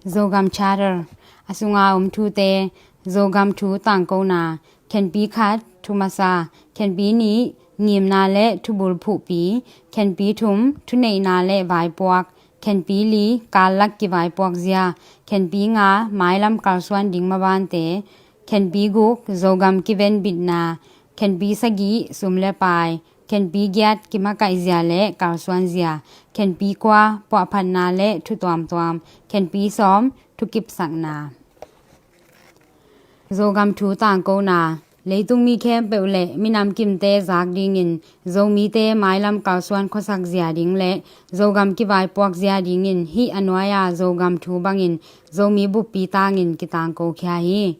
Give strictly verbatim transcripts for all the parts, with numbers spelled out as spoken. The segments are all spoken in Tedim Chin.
Zogam Charter, a sunga om thute. Zogam thu tangkona. Khenpi khat, thu masa. Khenpi nih, ngimna le thubul phuhpi. Khenpi thum, thuneihna le vaipuak. Khenpi li, kallak kivaipuak zia. Khenpi nga, mailam kalsuan ding mabante. Khenpi guk, Zogam kivenbitna. Khenpi sagih, sum le pai. Khenpi giat, kimakaih zia le kalsuan zia. Khenpi kua, puahphatna le thu tuamtuam. Khenpi sawm, thukipsakna. Zogam thu tangkona. Leitung mi khempeuh le minam kimte zak dingin Zomite mailam kalsuan khuasak zia ding le Zogam kivaipuak zia dingin hih a nuai-a Zogam thu bangin Zomi buppi tangin kitangkokhia hi.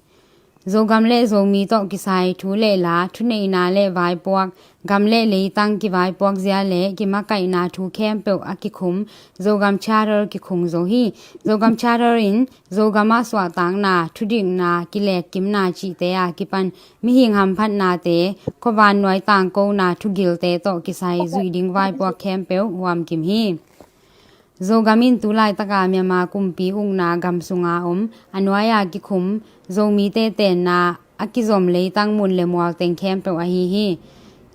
Zogam le Zomi tawh kisai thu le la, thuneihna le vaipuak, gam le leitang kivaipuak zia le kimakaihna thu khempeuh a kikhum Zogam Charter kikhung zo hi. Zogam Charter in Zogam ah suahtakna, thudikna, kilekkimna cihte a kipan mihing hamphatnate, khuavannuai tangkona thugilte tawh kisai zuih ding vaipuak khempeuh huamkim hi. Zogam in tulaitaka Myanmar kumpi ukna gam sunga om a nuai-a kikhum Zomite tenna a kizom leitang mun le mual teng khempeuh ahi hi.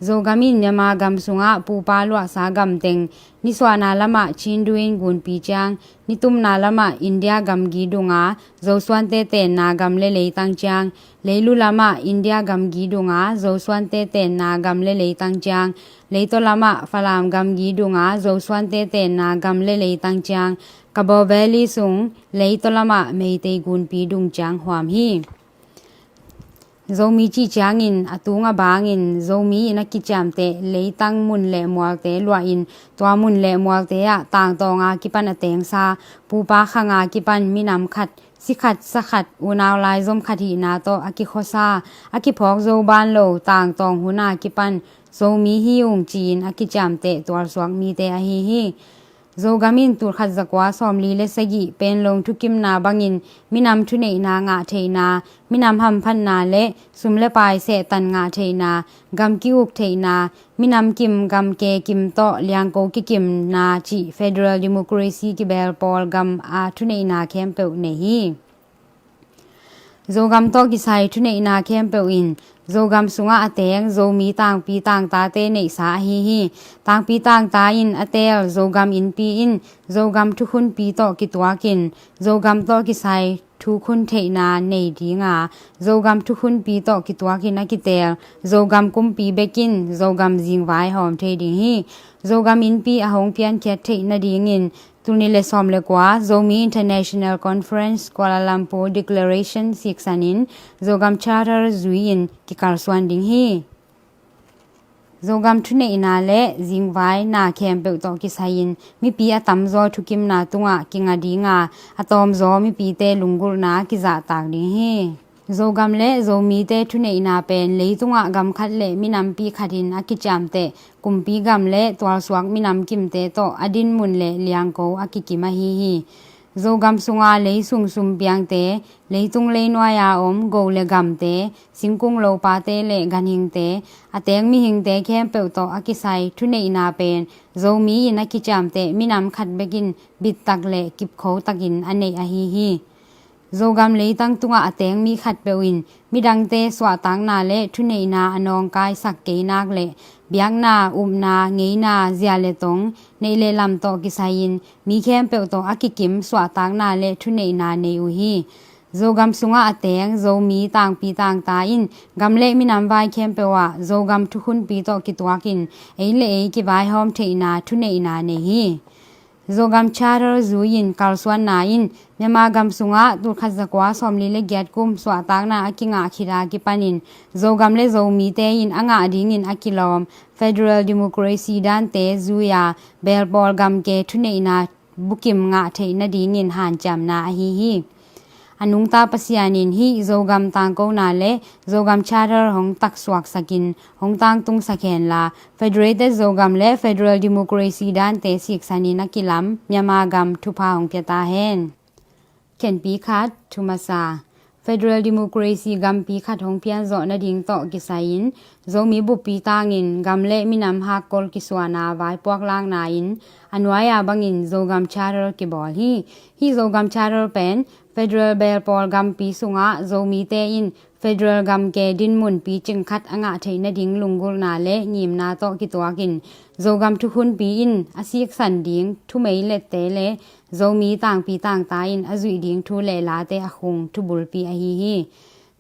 Zogam in Myanmar gam sungah pupa luahsa gam teng, nisuahna lamah Chindu in gunpi ciang, nitumna lamah India gamgi dunga Zosuante tenna gam le leitang ciang, leilu lamah India gamgi dunga Zosuante tenna gam le leitang ciang, leitaw lamah Falam gamgi dunga Zosuante tenna gam le leitang ciang, Kabaw Valley sung leitaw lamah Meitei gunpi dung ciang huam hi. Zomi cih ciangin a tung a bangin Zomi in a kiciamteh leitang mun le mualte luahin tua mun le mualte ah tangtawnga kipan a tengsa, pupa khanga kipan minam khat, si khat, sa khat, unau laizom khat hihna tawh a kikhuasa, a kiphawk zo ban lo tangtawng huna kipan Zomi hi ung ci-in a kiciamteh tualsuak mite ahi hi. Zogam in tulkhat zakua sawmli le sagih Panglong thukimna bangin minam thuneihna ngah theihna, minam hamphatna le sum le pai sehtan ngah theihna, gam ki-uk theihna, minam kim gam ke kim tawh liangko kikimna cih federal democracy kibel pawl gam a thuneihna khempeuh nei hi. Zogam tawh kisai thuneihna khempeuh in Zogam sungah a teng Zomi tangpi tangtate neihsa ahi hi. Tangpi tangta in a teel Zogam innpi in Zogam thukhunpi tawh kituakin Zogam tawh kisai thukhun theihna nei dinga, Zogam thukhunpi tawh kituakin a kiteel Zogam kumpi bekin Zogam zingvai hawm thei ding hi. Zogam innpi a hong piankhiat theih nadingin tul nih le sawm le kua Zomi International Conference Kuala Lumpur Declaration siksanin Zogam Charter zui-in kikalsuan ding hi. Zogam thuneihna le zingvai na khempeuh tawh kisai-in mipi a tamzaw thukimna tungah kinga dinga, a tawmzaw mipite lunggulhna kizahtak ding hi. Zogam le Zomite thuneihna pen leitungah gam khat le minampi khat in a kiciamteh kumpi gam le tualsuak minam kimte tawh a dinmun le liangko a kikim ahi hi. Zogam sunga leisung sumpiangte, leitung leinuai-a om go le gamte, singkung lopate le ganhingte, a teng mihingte khempeuh tawh a kisai thuneihna pen Zomi in a kiciamteh minam khat bekin bittak le kipkhotakin a neih ahi hi. Zogam leitang tungah a teng mi khatpeuh in midangte suahtakna le thuneihna a nawngkaisak kei nak le biakna, upna, ngeina, zia le tong, neih le lam tawh kisai-in mi khempeuh tawh a kikim suahtakna le thuneihna nei uh hi. Zogam sungah a teng Zomi tangpi tangta in gam le minam vai khempeuh ah Zogam thukhunpi tawh kituakin ei le ei kivaihawm theihna thuneihna nei hi. Zogam Charter zui-in kalsuanna in Myanmar gam sungah tulkhat zakua sawmli le giat kum suahtakna a kingah khit a kipanin Zogam le Zomite in a ngah dingin a kilawm federal democracy dante zui-a belpawl gamke thuneihna bukim ngah theih nadingin hanciamna ahi hi. A nungta Pasian in hih Zogam tangkona le Zogam Charter hong taksuaksakin hong tangtungsak henla, Federated Zogam le Federal Democracy dante siksanin a kilam Myanmar gam thupha hong pia ta hen. Khenpi khat, thu masa. Federal Democracy gampi khat hong pianzawh nading tawh kisai-in Zomi buppi tangin gam le minam hakkol kisuahna vaipuak lakna in a nuai-a bangin Zogam Charter kibawl hi. Hih Zogam Charter pen federal belpawl gampi sungah Zomite in federal gamke dinmun picing khat a ngah theih nading lunggulhna le ngimna tawh kituakin Zogam thukhunpi in a siksan ding thumeilette le Zomi tangpi tangta in a zuih ding thu le late a khung thubulpi ahi hi.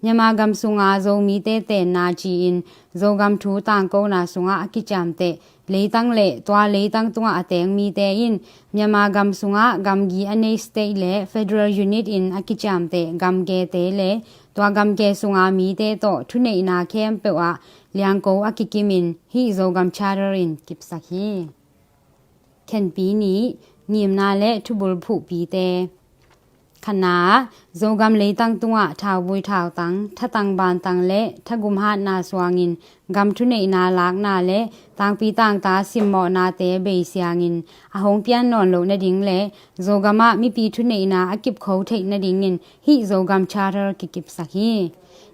Myanmar gam sunga Zomite tenna ci-in Zogam thu tangkona sungah a kiciamteh leitang le tua leitang tungah a teng mite in Myanmar gam sungah gamgi a nei state le federal unit in a kiciamteh gamkete le tua gamke sunga mite tawh thuneihna khempeuh ah liangko a kikimin hih Zogam Charter in kipsak hi. Khenpi nih, ngimna le thubul phuhpite. Khatna ah, Zogam leitang tungah thauvui thautang, thatang bantang le thagum hatna suangin gam thuneihna lakna le tangpi tangta simmawhnate beisiangin a hong pian nawn loh nading le Zogam ah mipi thuneihna a kipkho theih nadingin hih Zogam Charter kikipsak hi.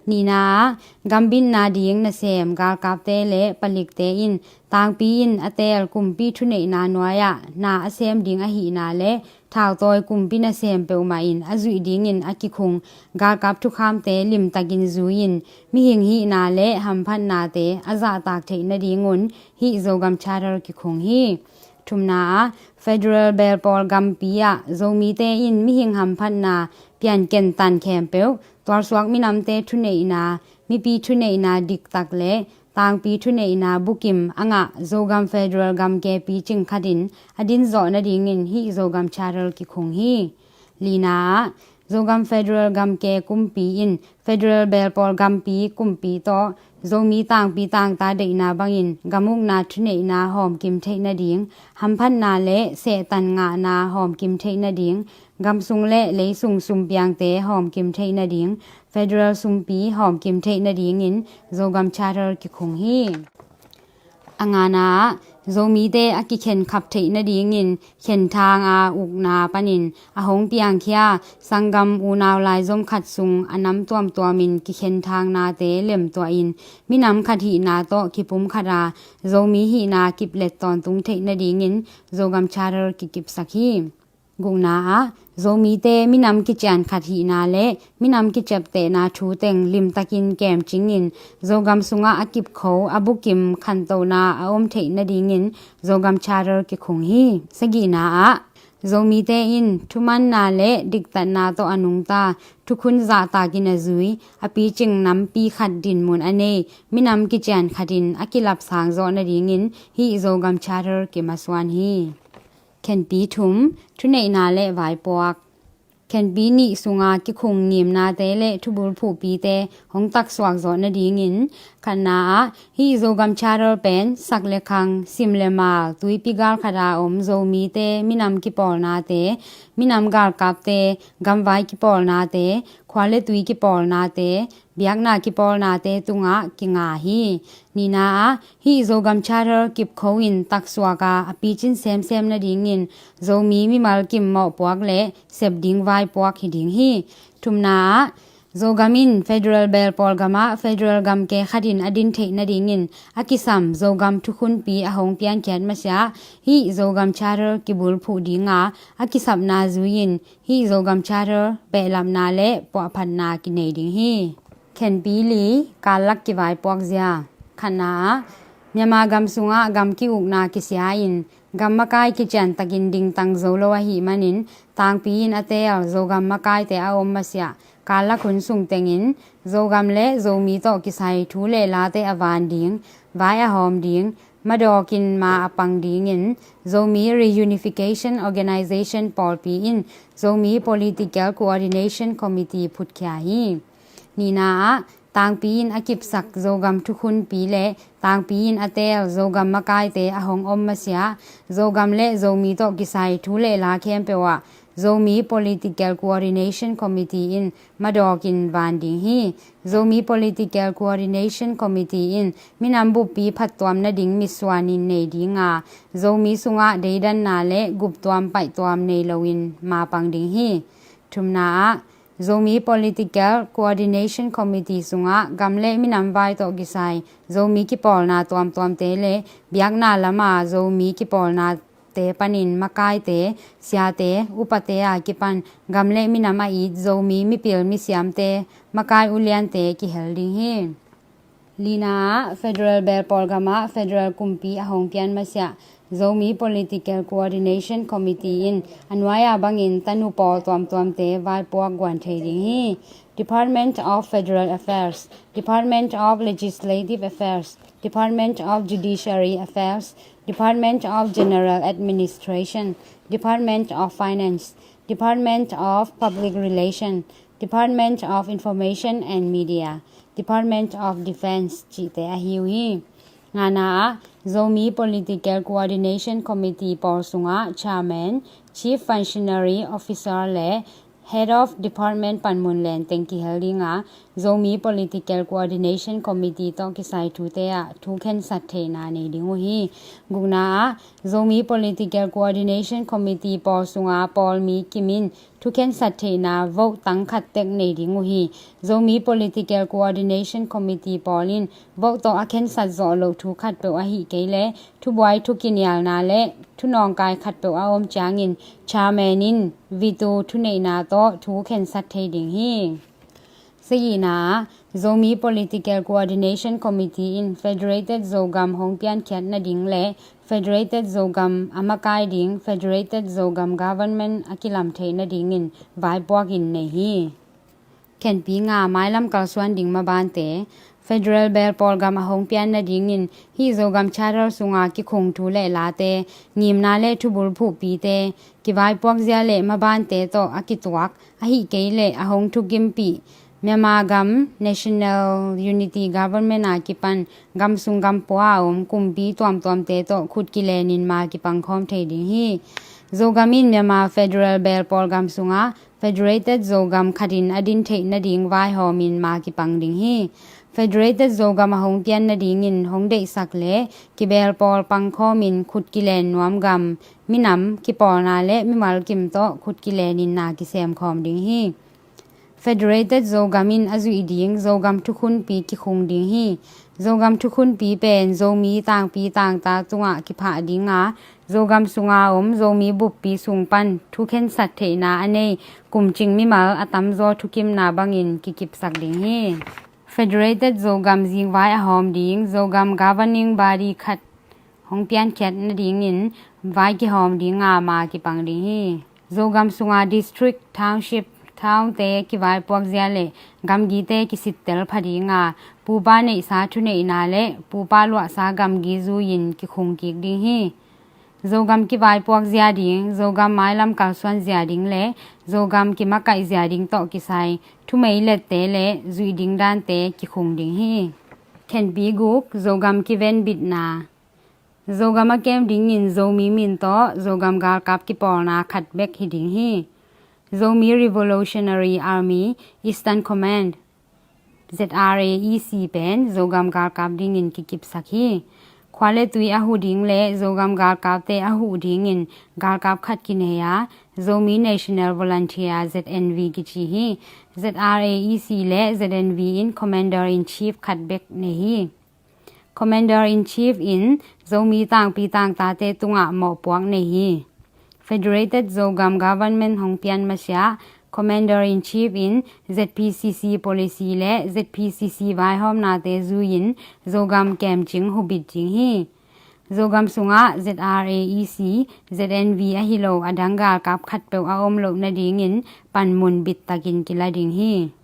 Nihna ah, gambitna ding nasem galkapte le palikte in tangpi in a teel kumpi thuneihna nuai-ah na a sem ding ahihna le thautawi kumpi nasem peuhmah in a zuih dingin a kikhung galkap thukhamte limtakin zui-in mihing hihna le hamphatnate a zahtak theih nadingun hih Zogam Charter kikhung hi. Thumna ah, federal belpawl gampi ah Zomite in mihing hamphatna pianken tan khempeuh tualsuak minamte thuneihna, mipi thuneihna diktak le tangpi thuneihna bukim a ngah Zogam federal gamke picing khatin a dinzawh nadingin hih Zogam Charter kikhung hi. Lina ah, Zogam federal gamke kumpi in federal belpawl gampi kumpi tawh Zomi tangpi tangta deihna bangin gamukna thuneihna hawmkim theih nading, hamphatna le sehtan ngahna hawmkim theih nading, gamsung le leisung sumpiangte hawmkim theih nading, federal sumpi hawmkim theih nadingin Zogam Charter kikhung hi. A ngana ah, Zomite a kikhenkhap theih nadingin khenthang a ukna panin a hong piangkhia sanggam unau laizom khat sung a nam tuamtuamin kikhenthangnate lemtuahin minam khat hihna tawh kipumkhat a Zomi hihna kiplet tawntung theih nadingin Zogam Charter kikipsak hi. Gukna ah, Zomite minam kician khat hihna le minam kiciaptehna thu teng limtakin kemcingin Zogam sungah a kipkho a bukim khantohna a om theih nadingin Zogam Charter kikhung hi. Sagihna ah, Zomite in thumanna le diktatna tawh a nungta thukhun zahtakin a zui a picing nampi khat dinmun a nei minam kician khatin a kilapsang zawh nadingin hih Zogam Charter kimasuan hi. Khenpi thum, thuneihna le vaipuak. Khenpi nih sunga kikhung ngimnate le thubul phuhpite hong taksuak zawh nadingin khatna ah hih Zogam Charter pen sak le khang, sim le mal, tuipi gal khata om Zomite minam kipawlnate, minam galkapte, gamvai kipawlnate, khua le tui kipawlnate, biakna kipawlnate tungah kinga hi. Nihna ah hih Zogam Charter kipkho in taksuak a a picin semsem nadingin Zomi mimal kim mawhpuak le sep ding vaipuak hi ding hi. Thumna ah Zogam in federal belpawl gamah federal gamke khatin a din theih nadingin a kisam Zogam thukhunpi a hong piankhiat masiah hih Zogam Charter kibulphuh dinga a kisapna zui-in hih Zogam Charter behlapna le puahphatna kinei ding hi. Khenpi li, kallak kivaipuak zia. Khatna ah Myanmar gam sungah gam ki-ukna kisia-in gam makai kiciantakin dingtang zo lo ahih manin tangpi in a teel Zogam makaite a om masiah kallak hun sung tengin Zogam le Zomi tawh kisai thu le late a van ding, vai a hawm ding, madawkin ma a pang dingin Zomi Reunification Organization pawlpi in Zomi Political Coordination Committee phutkhia hi. Nihna ah tangpi in a kipsak Zogam thukhunpi le tangpi in a teel Zogam makaite a hong om masiah Zogam le Zomi tawh kisai thu le la khempeuh ah Zomi Political Coordination Committee in madawkin van ding hi. Zomi Political Coordination Committee in minam buppi phattuam nading mitsuanin nei dinga Zomi sungah deidanna le guptuam paihtuam nei loin mapang ding hi. Thumna ah Zomi Political Coordination Committee sungah gam le minam vai tawh kisai Zomi kipawlna tuamtuamte le biakna lama Zomi kipawlnate panin makaite, siate, upate a kipan gam le minam a it Zomi mipil misiamte, makai uliante kihel ding hi. Lina ah, Federal Belpawl gamah Federal kumpi a hong pian masiah Zomi Political Coordination Committee in a nuai-a bangin tanu pawl tuamtuamte vaipuak guan thei ding hi. Department of Federal Affairs, Department of Legislative Affairs, Department of Judiciary Affairs, Department of General Administration, Department of Finance, Department of Public Relation, Department of Information and Media, Department of Defense cihte ahi uh hi. Ngana ah, Zomi Political Coordination Committee pawl sungah Chairman, Chief Functionary Officer le Head of Department panmun lenteng kihel ding a, Zomi Political Coordination Committee tawh kisai thute ah thu khensat theihna nei ding uh hi. Gukna ah, Zomi Political Coordination Committee pawl sunga pawlmi kim in thu khensat theihna vote tang khat tek nei ding uh hi. Zomi Political Coordination Committee pawl in vote tawh a khensat zawh loh thu khatpeuh ahih kei leh thubuai thukinialna le thunawngkai khatpeuh a om ciangin chairman in veto thuneihna tawh thu khensat thei ding hi. Sagihna ah, Zomi Political Coordination Committee in Federated Zogam hong piankhiat nading le Federated Zogam a makai ding Federated Zogam Government a kilam theih nadingin vaipuak in nei hi. Khenpi nga, mailam kalsuan ding mabante. Federal Belpawl gam a hong pian nadingin hih Zogam Charter sunga kikhung thu le late, ngimna le thubul phuhpite, kivaipuak zia le mabante tawh a kituak, ahih kei leh a hong thukimpih Myanmar gam National Unity Government a kipan gam sung gam pua a om kumpi tuamtuamte tawh khut kilenin ma kipangkhawm thei ding hi. Zogam in Myanmar Federal Belpawl gam sunga Federated Zogam khatin a din theih nading vaihawmin ma kipang ding hi. Federated Zogam a hong pian nadingin hong deihsak le kibelpawl pangkhawmin khut kilen nuam gam, minam, kipawlna le mimal kim tawh khut kilenin na kisemkhawm ding hi. Federated Zogam in a zuih ding Zogam thukhunpi kikhung ding hi. Zogam thukhunpi pen Zomi tangpi tangta tungah kiphah ding a, Zogam sunga om Zomi buppi sung pan thu khensat theihna a nei kumcing mimal a tamzaw thukimna bangin kikipsak ding hi. Federated Zogam zingvai a hawm ding Zogam Governing Body khat hong piankhiat nadingin vai kihawm ding a ma kipang ding hi. Zogam sunga district, township, townte kivaipuak zia le gamgite kisittel pha ding a, pupa neihsa thuneihna le pupa luahsa gamgi zui-in kikhung kik ding hi. Zogam kivaipuak zia ding, Zogam mailam kalsuan zia ding le Zogam kimakaih zia ding tawh kisai thumei lette le zuih ding dante kikhung ding hi. Khenpi guk, Zogam kivenbitna. Zogam a kem dingin Zomi min tawh Zogam galkap kipawlna khat bek hi ding hi. Zomi Revolutionary Army Eastern Command, Z R A E C pen Zogam galkap dingin kikipsak hi. Khua le tui a huh ding le Zogam galkapte a huh dingin galkap khat kinei a, Zomi National Volunteer, Z N V kici hi. Z R A E C le Z N V in Commander in Chief khat bek nei hi. Commander in Chief in Zomi tangpi tangtate tungah mawhpuak nei hi. Federated Zogam Government hong pian masiah Commander in Chief in Z P C C policy le Z P C C vaihawmnate zui-in Zogam kemcing hubit ding hi. Zogam sungah Z R A E C, Z N V ahi lo a dang galkap khatpeuh a om loh nadingin panmun bittakin kila ding hi.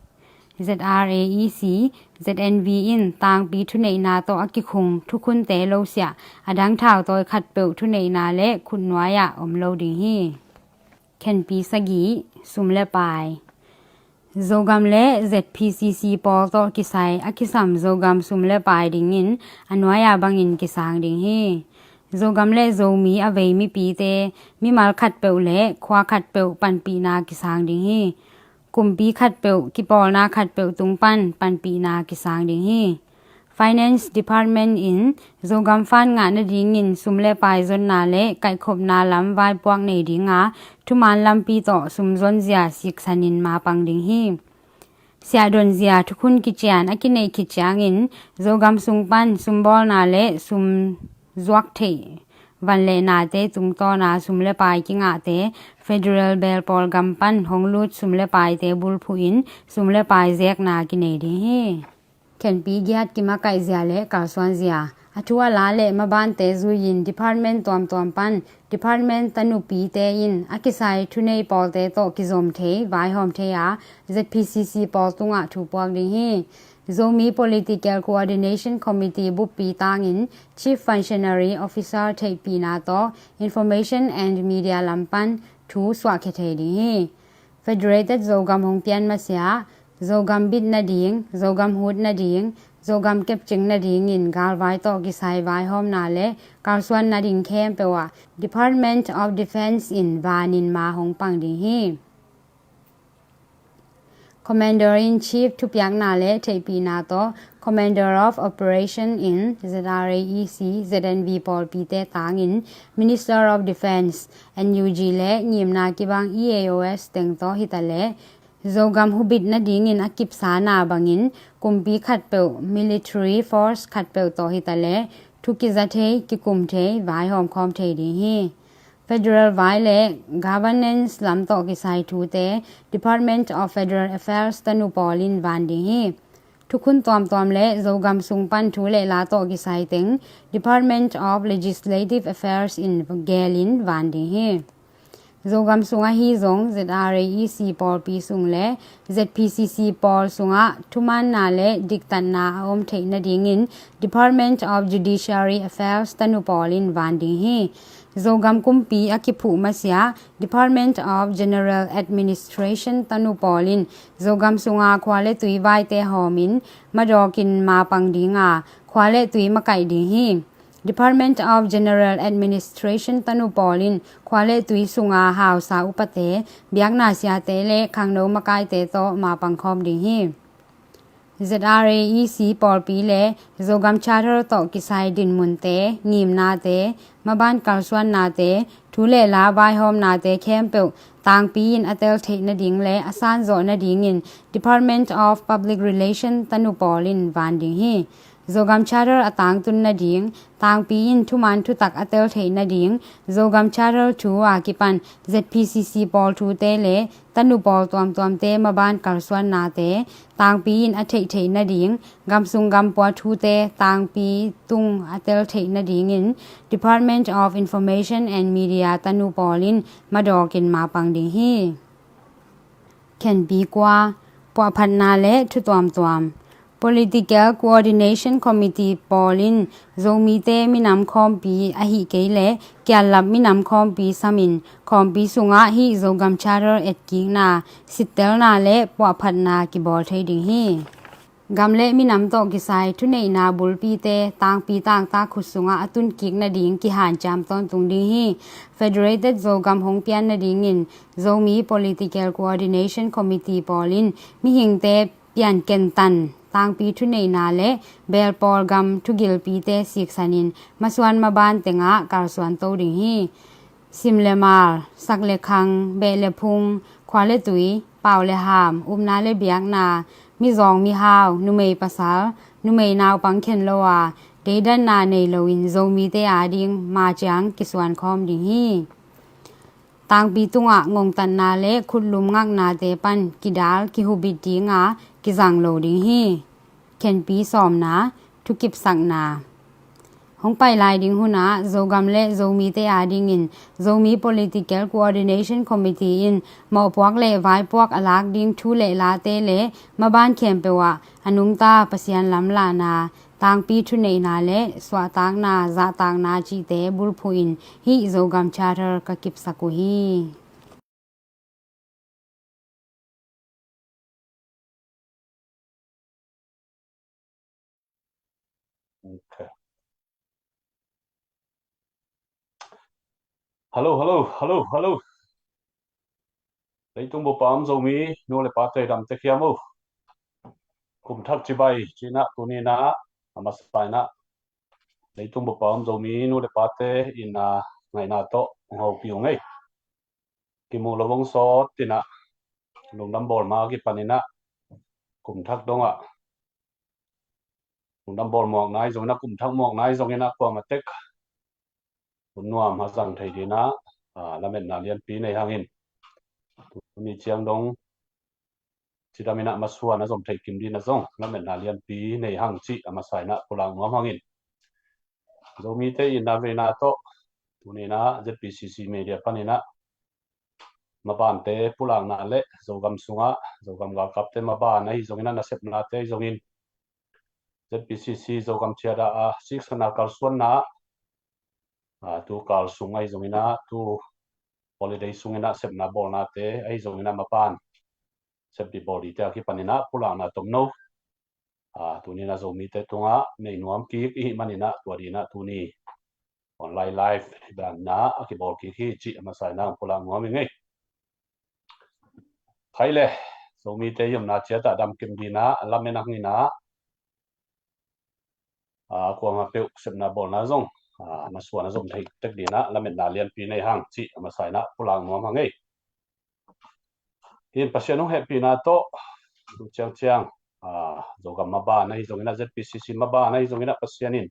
Z R A E C, Z N V in tangpi thuneihna tawh a kikhung thukhunte lo siah a dang thautawi khatpeuh thuneihna le khutnuai-ah om lo ding hi. Khenpi sagih, sum le pai. Zogam le Z P C C pawl tawh kisai a kisam Zogam sum le pai dingin a nuai-a bangin kisang ding hi. Zogam le Zomi a vei mipite, mimal khatpeuh le khua khatpeuh panpihna kisang ding hi. Kumpi khatpeuh, kipawlna khatpeuh tung pan panpihna kisang ding hi. Finance Department in Zogam fund ngah nadingin sum le pai zonna le kaihkhopna lam vaipuak nei dinga thuman lampi tawh sum zonzia siksanin mapang ding hi. Siahdonzia thukhun kician a kineih khit ciangin Zogam sung pan sumbawlna le sum zuak theih van le nate tungtawna sum le pai kingahte federal belpawl gam pan hong lut sum le paite bulphuhin sum le pai zekna kinei ding hi. Khenpi giat kimakaihzia le kalsuanzia a thu a la le mabante zuiin department tuamtuam pan department tanupite in a kisai thunei pawlte tawh kizom thei vaihawm thei a ZPCC pawl tungah thu puak ding hi. Zomi Political Coordination Committee buppi tangin Chief Functionary Officer theihpihna tawh Information and Media lam pan thu suahkhia thei ding hi. Federated Zogam hong pian masiah Zogam bit nading, Zogam hut nading, Zogam kepcing nadingin galvai tawh kisai vaihawmna le kalsuan nading khempeuh ah Department of Defence in vanin ma hong pang ding hi. Commander in Chief thupiakna le theihpihna tawh Commander of Operation in ZRA EC, ZNV pawlpite tangin Minister of Defence, NUG le ngimna kibang EAOs teng tawh hitaleh Zogam hubit nadingin a kipsana bangin kumpi khatpeuh, military force khatpeuh tawh hitaleh thu kiza thei, kikum thei, vaihawm khawm thei ding hi. Federal vai le governance lam tawh kisai thute Department of Federal Affairs tanu pawl in van ding hi. Thukhun tuamtuam le Zogam sung pan thu le la tawh kisai teng Department of Legislative Affairs in gelin van ding hi. Zogam sung ahi zong ZRA EC pawlpi sung le ZPCC pawl sungah thumaanna le diktatna a om theih nadingin Department of Judiciary Affairs tanu pawl in van ding hi. Zogam kumpi a kiphuh masiah Department of General Administration tanu pawl in Zogam sunga khua le tui vaite hawmin madawkin mapang dinga khua le tui makaih ding hi. Department of General Administration tanu pawl in khua le tui sunga hausa upate, biakna siate le khangno makaite tawh mapang khawm ding hi. ZRA EC pawlpi le Zogam Charter tawh kisai dinmunte, ngimnate, maban kalsuannate, thu le la vaihawmnate khempeuh tangpi in a tel theih nading le a sanzawh nadingin Department of Public Relation tanu pawl in van ding hi. Zogam Charter a tangtun nading, tangpi in thuman thutak a tel theih nading, Zogam Charter thu a kipan ZPCC pawl thute le tanu pawl tuamtuamte maban kalsuannate tangpi in a theih theih nading, gamsung gampua thute tangpi tung a tel theih nadingin Department of Information and Media tanu pawl in madawkin mapang ding hi. Khenpi kua, puahphatna le thu tuamtuam. Political Coordination Committee pawl in Zomite minam khawmpi ahi kei le kiallap minam khawmpi samin khawmpi sungah hih Zogam Charter etkikna, sittelna le puahphatna kibawl thei ding hi. Gam le minam tawh kisai thuneihna bulpite tangpi tangtak khut sungah a tunkik nading kihanciam tawntung ding hi. Federated Zogam hong pian nadingin Zomi Political Coordination Committee pawl in mihingte piankentan tangpi thuneihna le belpawl gam thugilpite siksanin masuan maban tengah kalsuan to ding hi. Sim le mal, sak le khang, beh le phung, khua le tui, pau le ham, upna le biakna, mizawng mihau, numei pasal, numei naupang khen lo a, deidanna nei loin Zomite ading maciang kisuan khawm ding hi. Tangpi tungah ngongtatna le khutlum ngaknate pan kidal kihubit dinga kizang lo ding hi. Khenpi sawmna, thukipsakna. Hong pai lai ding hunah Zogam le Zomite adingin Zomi Political Coordination Committee in mawhpuak le vaipuak a lak ding thu le late le maban khempeuh ah a nungta Pasian lamlahna, tangpi thuneihna le suahtakna, zahtakna cihte bulphuhin hih Zogam Charter ka kipsak uh hi. Okay. Hello, hello, hello, hello. Leitung bup a om Zomi nu le pate damte khiam uh. Kum thak cibai cinah tuninah A masa in ah leitung bup a om Zomi nu le pate in ah ngaihna tawh hong hopih uh ing ei. Kimuh lo hong sawt in ah lungdam bawl ma a kipan in ah kum thak dong ah lungdam bawl muak nai zong in ah kum thak muak nai zong in ah kuamah tek hun nuam a zang thei ding in ah lametna lianpi nei hangin tuni ciang dong cidam in ah masuan a zom thei kim ding in ah zong lametna lianpi nei hang cih a masa in ah pulak nuam hangin Zomite in ah veina tawh tuni in ah Z P C C media pan in ah mabante pulakna le Zogam sungah Zogam galkapte maban ahi zong in ah nasepnate ahi zongin Z P C C Zogam Chiada a siksana kalsuanna ah tu kal sung ahi zong in ah tu holiday sung in ah sepna bawlnate ahi zong in ah maban sepdih bawl dingte a kipan in ah pulakna tomno tuni in ah Zomite tungah nei nuam kik i hih man in ah tua ding in ah tuni online live dan in ah a kibawl kik hi cih a masa in ah pulak nuam ing ei. Khai le Zomite i omna ciat ah dam kim ding in ah lamen a hang in ah a kuamah peuh sepna bawlna zong a masuan a zom thei tek ding in ah lametna lianpi nei hang cih a masa in ah pulak nuam hang ei. Hi in Pasian hong hehpihna tawh tu ciangciang Zogam maban ahi zong in ah Z P C C maban ahi zong in ah Pasian in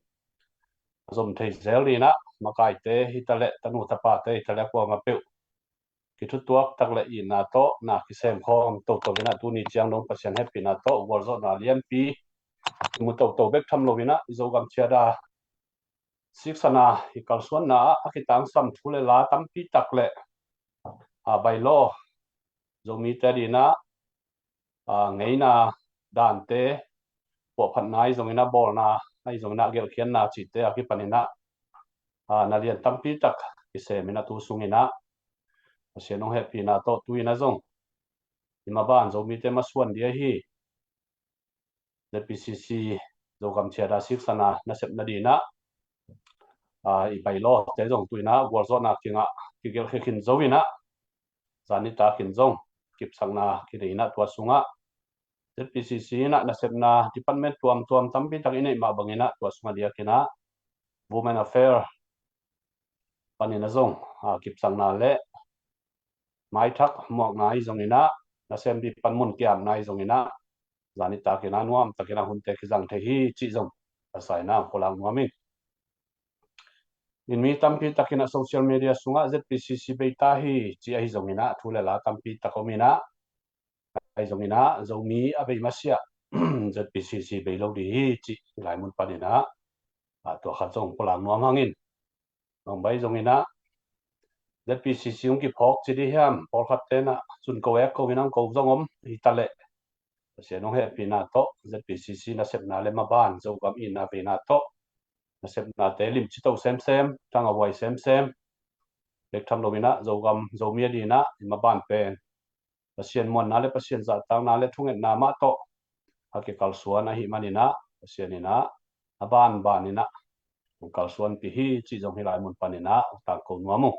a zom thei zel ding in ah makaite hi ta leh tanu tapate hi ta leh a kuamah peuh kithutuak tak le itna tawh na kisem khawm toto in ah tuni ciang dong Pasian hehpihna tawh gualzawhna lianpi kimu toto bek tham lo in ah i Zogam Chiada siksana i kalsuanna ah a kitangsam thu le la tampi tak le a bylaw Zomite ding in ah ngeina dante puahphatna ahi zong in ah bawlna ahi zong in ah gelhkhiatna cihte a kipan in ah na lian tampi tak kisem in ah tu sung in ah Pasian hong hehpihna tawh tu in ah zong i maban Zomite masuan ding ahi Z P C C Zogam Chiada siksana nasepna ding in ah i bylaw te zong tu in ah gualzawhna kingah kigelhkhia khin zo in ah zan nitak in zong kipsakna kinei in ah tua sungah Z P C C in ah nasepna department tuamtuam tampi tak i neih mah bang in ah tua sungah diak in ah Women Affair pan in ah zong kipsakna le maithak muakna ahi zong in ah nasem ding pan mun kiamna ahi zong in ah zan nitak in ah nuam tak in ah hunte kizang thei hi cih zong a sa in ah pulak nuam ing. In mi tampi tak in ah social media sungah Z P C C bei ta hi cih ahi zong in ah thu le la tampi tak om in ah ahi zong in ah Zomi a bei masiah Z P C C bei lo ding hi cih i lai mun pan in ah tua khat zong pulak nuam hangin. Nong bai zong in ah Z P C C hong kiphawk ci ding hiam, pawlkhat te in ah sun ko ek ko in ah hong ko zong om hi ta leh Pasian hong hehpihna tawh Z P C C nasepna le maban Zogam itna veina tawh nasepnate limci to semsem, tang a huai semsem, bek tham lo in ah Zogam Zomi a ding in ah i maban pen Pasian muanna le Pasian zahtakna le thungetna mah tawh a kikalsuan ahih man in ah Pasian in ah a banban in ah hong kalsuanpih hi cih zong hih lai mun pan in ah hong tangko nuam uh.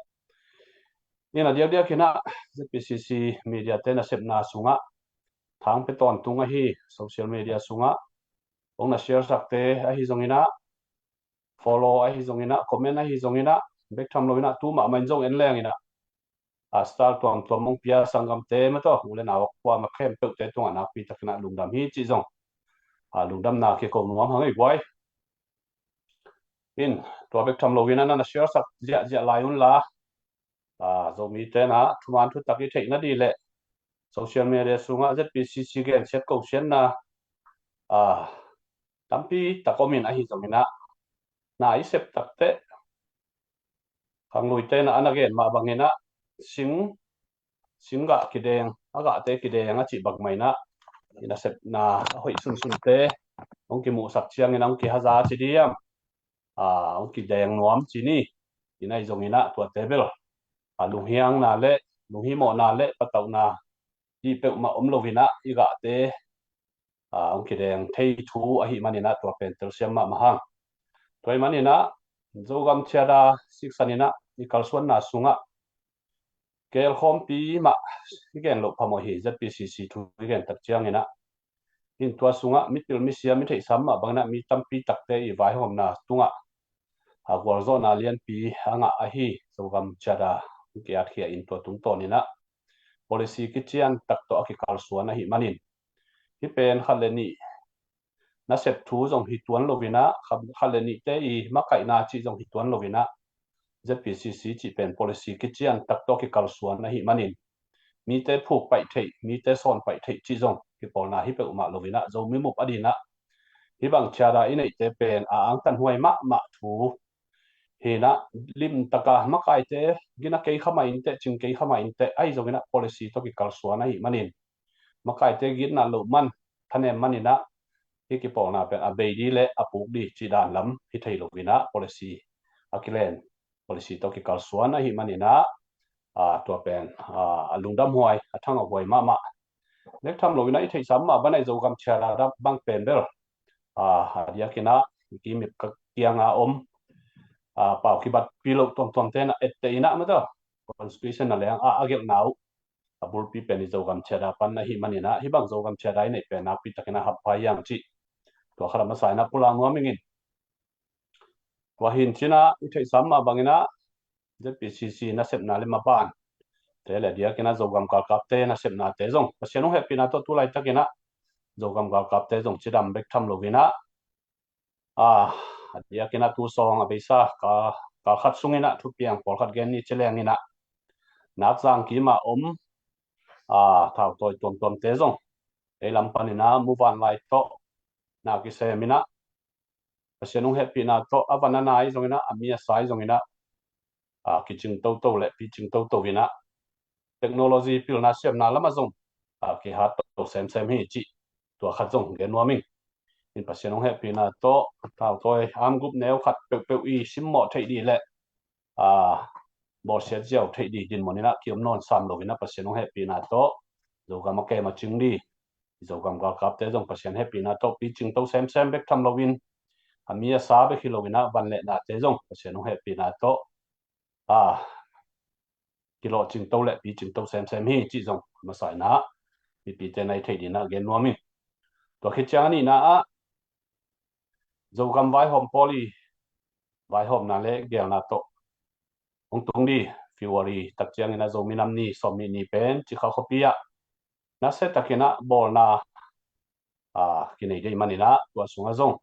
In a diakdiak in ah Z P C C media te nasepna sungah thang pia tawntung ahi social media sungah hong na share sakte ahi zong in ah follow ahi zong in ah comment ahi zong in ah bek tham lo in ah tu mahmah in zong en leng in ah a star tuamtuam hong pia sanggamte mah tawh u le nau a kuamah khempeuhte tungah nakpi tak in ah lungdam hi cih zong a lungdamna kiko nuam hang ei guai. In tua bek tham lo in ah na na share sak ziahziah lai un la Zomite in ah thuman thutak i theih nading le social media sungah Z P C C gensiat kosiatna tampi tak om in ahi zong in ah na i sep tak teh khangluite in ah a na gen mah bang in ah sing sing gah kideng, a gahte kideng a cih bang mah in ah i nasepna a hoih sunsunte hong kimuhsak ciang in ah hong kihaza ci ding hiam, hong kideng nuam ci ni. In ahi zong in ah tuate bel a lunghiangna le lunghimawhna le patauhna hi peuhmah om lo in ah i gahte hong kideng thei thu ahih man in ah tua pen telsiam mahmah hang. Tua ahih man in ah Zogam Chiada siksan in ah i kalsuanna sungah kelkhawmpi mah i gen loh phamawh hi. Z P C C thu i gen tak ciang in ah In tua sungah mipil misiam i theihsa mah bangin ah mi tampi takte i vaihawmna tungah a gualzawhna lianpi a ngah ahi Zogam Charter hong ki-at khia in tua tungtawnin ah policy kician tak tawh a kikalsuan ahih manin, hih pen khat le nih nasep thu zong hi tuan loin ah, khat le nihte i makaihna cih zong hi tuan loin ah, Z P C C cih pen policy kician tak tawh kikalsuan ahih manin, mite phuk paih theih, mite sawn paih theih cih zong kipawlna hi peuhmah loin ah, Zomi mup adingin ah hih bang charter i neihte pen a angtanhuai mahmah thu hi-in ah, limtaka makaite gina kei kha mah inteh, cing kei kha mah inteh, ahi zongin ah policy tawh kikalsuan ahih manin, makaite gitna loh man, thanem manin ah hih kipawlna pen a bei ding le a puk ding cih dan lam hi thei loin ah policy a kilen, policy tawh kikalsuan ahih manin ah, a, tua pen, a, a lungdamhuai, a thangahhuai mahmah. Bek tham loin ah i theihsa mah bangin ah Zogam Charter bang pen bel, a, a diakin ah i kimip ka kianga om, a, pau kibatpih loh tuamtuamte in ah etteh in ah mata, constitution na leng a, a gelhna uh a bulpi pen i Zogam Charter pan ahih manin ah, hih bang Zogam Charter i neih pen nakpi takin a hampha hi hang cih tua khat a masa in ah pulak nuam ing. Tua hi-in cin ah i theihsa mah bangin ah Z P C C nasepna le mabante le a diakin ah Zogam galkapte nasepnate zong Pasian hong hehpihna tawh tu laitakin ah Zogam galkapte zong cidam bek tham loin ah, a, a diakin ah tu sawng a beisa kal, kal khat sungin ah thupiang pawlkhat gen ni ci lengin ah, nakzang kim a om, a, thautawi tuamtuamte zong ei lam panin ah muvanlai tawh na kisem in ah, Pasian hong hehpihna tawh a van a nai zongin ah, a mi a sa zongin ah, a, kicing toto le picing toto in ah, technology pilna siamna lamah zong, a, kihat to semsem hi cih tua khat zong gen nuam ing. In Pasian hong hehpihna tawh thautawi amgup neu khat peuhpeuh i simmawh theih ding le, a, bawlsiat ziau theih ding dinmun in ah ki-om nawn sam loin ah Pasian hong hehpihna tawh Zogam a kem a cing ding, Zogam galkapte zong Pasian hehpihna tawh picing to semsem bek tham loin, a mi a sa bek hi loin ah van le nate zong Pasian hong hehpihna tawh, a, kilawhcing to le picing to semsem hi cih zong masa in ah mipite na i theih dingin ah gen nuam ing. Tua khit ciang a nihna ah Zogam vaihawm pawl i vaihawmna le geelna tawh hong tung ding February tak ciangin ah Zomi Nam Ni sawmnih ni pen Cikha khuapi ah nasia takin ah bawlna, a, kinei ding ahih manin ah tua sungah zong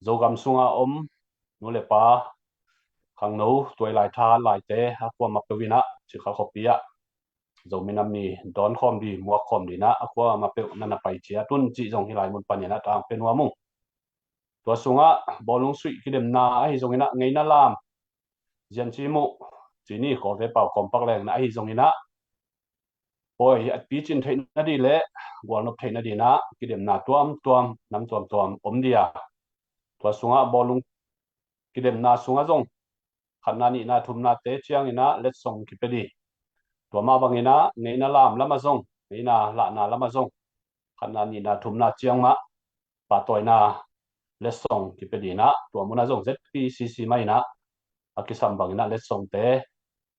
Zogam sunga om nu le pa, khangno, tuailai, thahat laite a kuamah peuh in ah Cikha khuapi ah Zomi Nam Ni dawn khawm ding, muak khawm dingin ah a kuamah peuh na na pai ciat un cih zong hih lai mun panin ah tangpia nuam ung. Tua sungah bawlung suih kidemna ahi zongin ah ngeina lam, zian ci muh, ci ni Kawlte pau kawmpak lengna ahi zongin ah, pawi a picin theihna ding le gualnop theihna dingin ah kidemna tuamtuam, nam tuamtuam om ding a, tua sungah bawlung kidemna sungah zong khatna, nihna, thumnate ciangin ah letsong kipia ding. Tua mah bangin ah ngeina lam lamah zong, ngeina lahna lamah zong khatna, nihna, thumna ciang mah pahtawina letsong kipia dingin ah tua munah zong Z P C C mah in ah a kisam bangin ah letsongte,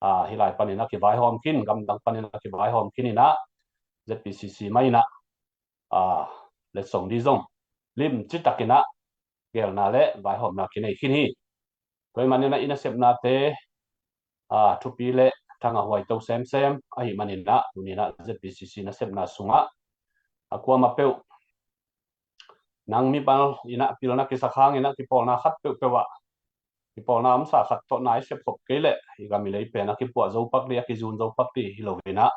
a, hih lai panin a kivaihawm khin, gamdang panin a kivaihawm khin in ah Z P C C mah in ah, a, letsong ding zong limci takin ah geelna le vaihawmna kinei khin hi. Tua ahih manin ah i nasepnate, a, thupi le thangahhuai to semsem ahih manin ah tuni in ah Z P C C nasepna sungah a kuamah peuh nang mimal in ah pilna kisak hangin ah kipawlna khat peuhpeuh ah, kipawlna omsa khat tawh na i sepkhop kei leh i gam i lei pen a kipuah zo pak ding, a kizun zo pak ding hi loin ah,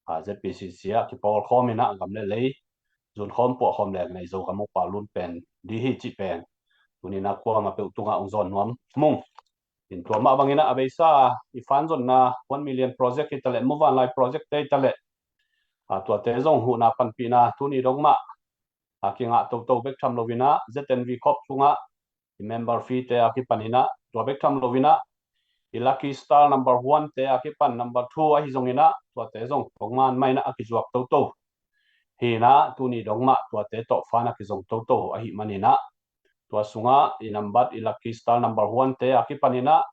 a, Z P C C ah kipawl khawm in ah gam le lei zun khawm, puah khawm leng nei Zogam hong pau lun pen ding hi cih pen tuni in ah kuamah peuh tungah hong zawn nuam ung. In tua mah bangin ah a beisa i fan zonna one million project hi taleh, muvanlai project te hi taleh, a, tuate zong huhna panpihna tuni dong mah a kingah toto bek tham loin ah Z N V Corp sungah i member fee te a kipan in ah, tua bek tham loin ah i Lucky Star number one te a kipan number two ahi zongin ah tuate zong kong man mah in ah a kizuak toto hi in ah, tuni dong mah tuate tawh fan a kizong toto ahih manin ah tua sungah i nambat, i Lucky Star number one te a kipan in ah,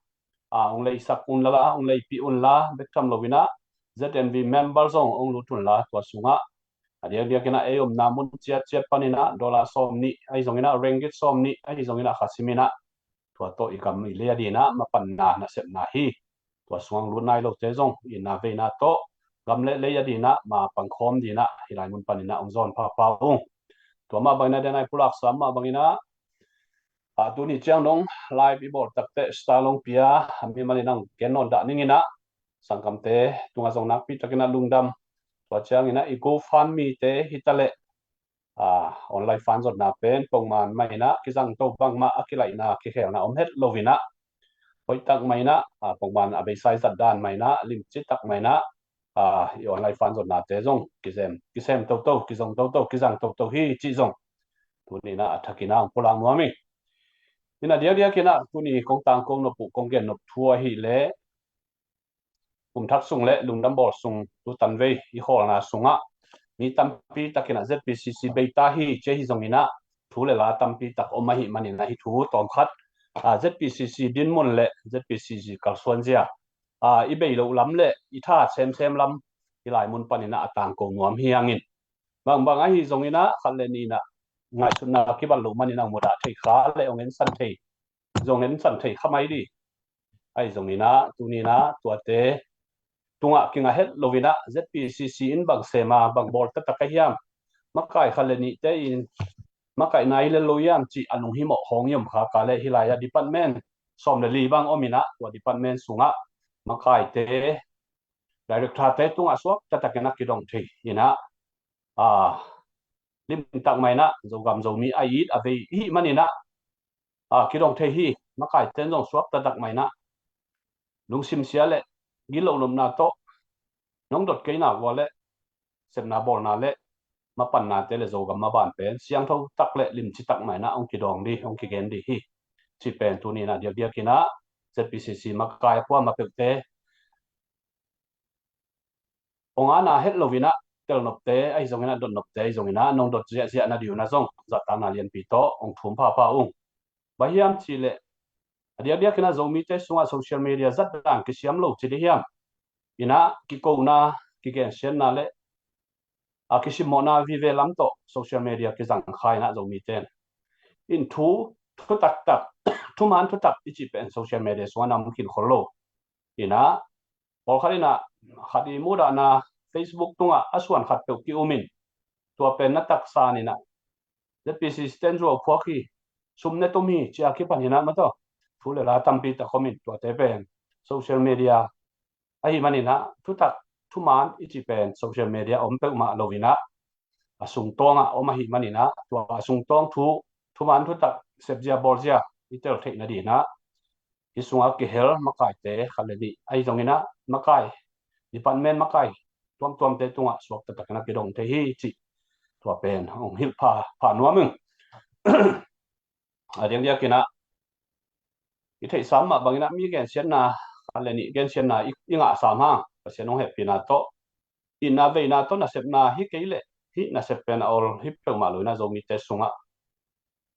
a, hong leisak un la, hong leipih un la, bek tham loin ah Z N V member zong hong lut un la, tua sungah A diakdiak in ah ei omna mun ciatciat panin ah dollar sawm nih ahi zongin ah ringgit sawm nih ahi zongin ah khasim in ah tua tawh i gam i lei a dingin ah mapanna nasepna hi. Tua sungah lut nai lote zong itna veina tawh gam le lei a dingin ah mapangkhawm dingin ah hih lai mun panin ah hong zawn phapha ung. Tua mah bangin ah den ai pulaksa mah bangin ah a tuni ciang dong live i bawl takteh star long pia a mi manin ang gen nawn dah ning in ah sangkamte tungah zong nakpi takin ah lungdam. Tua ciangin ah i GoFundMe te hi ta leh a online fund zotna pen pongman mah in ah kizang to bangmah a kilaihna kikhelna om het lo in ah hoihtak mah in ah a pongman a beisa i zat dan mah in ah limci tak mah in ah a i online fund zotnate zong kizem kisem toto kizong toto kizang toto hi cih zong tuni in ah a thakin ah ang pulak nuam ing. In ah diakdiak in ah tuni kong tangko nop uh kong gen nop thu ahih leh kum thak sung le lungdam bawl sung tutan vei i khawlna sungah mi tampi takin ah ZPCC bei ta hi ci hi zongin ah thu le la tampi tak om ahih manin ah hih thu tawm khat a ZPCC dinmun le ZPCC kalsuanzia a i bei loh lam le i tha semsem lam hih lai mun panin ah a tangko nuam hi hangin bangbang ahi zongin ah khat le nih in ah ngaihsutna kibat loh manin ah mudah thei kha le hong ensan thei zong ensan thei kha mai dih. Ahi zongin ah tuni in ah tuate tungah kingah het lo in ah ZPCC in bang sem a bang bawl taktak a hiam, makai khat le nihte in makaihna hi le lo hiam cih a lunghimawh khawng i om kha ka le hih lai ah department sawm le li bang om in ah tua department sungah makaite directorte tungah suak taktakin ah kidong thei in ah a limtak mah in ah Zogam Zomi a it a vei i hih manin ah a kidong thei hi. Makaite in zong suak taktak mah in ah lungsim sia le gilo nopna tawh nong dot kei nak ua le sepna bawlna le mapannate le Zogam maban pen siangtho tak le limci tak mah in ah hong kidawng dih hong kigen dih hi. Cih pen tuni in ah diakdiak in ah ZPCC makai a kuamah peuhte hong ana het lo in ah tel nopte ahi zongin ah dot nopte ahi zongin ah nong dot ziahziah na ding un ah zong zahtakna lianpi tawh hong thum phapha ung. Bang hiam cih leh a diakdiak in ah Zomite sungah social media zat dan kisiam lo ci dih hiam. In ah kikona kigensiatna le a kisimmawhna vive lam tawh social media kizang kha in ah Zomite in thu thutaktak thuman thutak i cih pen social media sungah na om khin khol lo. In ah pawlkhat in ah khat i mudahna Facebook tungah a suan khat peuh ki-um in tua pen na taksa in ah ZPCC ten zuau phuak hi, sum ne tum hi ci a kipan in ah maw taw thu le la tampi tak om in tuate pen social media ahi manin ah thutak thuman i cih pen social media om peuhmah lo in ah a sungtawng ah om ahi manin ah tua a sungtawng thu thuman thutak sepzia bawlzia i tel theih na ding in ah hih sungah kihel makaite khat le nih ahi zongin ah makai department makai tuamtuamte tungah suak taktakin ah kidong thei hi cih tua pen hong hilh pha pha nuam ing. A diakdiak in ah i theihsa mah bangin ah mi gensiatna khat le nih gensiatna i, i ngahsa hang Pasian hong hehpihna tawh itna veina tawh nasepna hi kei leh hih nasep pen a ol hi peuhmah lo in ah Zomite sungah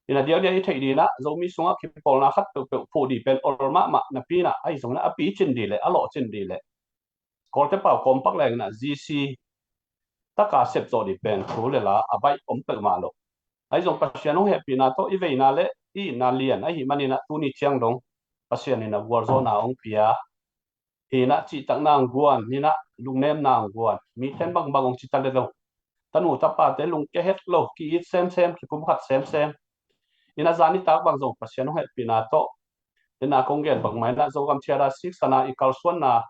in ah diakdiak i theih ding in ah Zomi sungah kipawlna khat peuhpeuh phuh ding pen ol mahmah napi in ah ahi zongin ah a picin ding le a lawhcin ding le Kawlte pau kawmpak leng in ah GC taka sep zawh ding pen thu le la a baih om peuhmah lo. Ahi zong Pasian hong hehpihna tawh i veina le i itna lian ahi manin ah tuni ciang dong Pasian in ah gualzawhna hong pia hi in ah cihtakna hong guan in ah lungnemna hong guan miten bangbang hong ci ta le lo. Tanu tapate lungkia het lo ki-it semsem kipumkhat semsem in ah zan nitak bang zong Pasian hong hehpihna tawh in ah kong gen bangmah in ah Zogam Thiada siksana i kalsuanna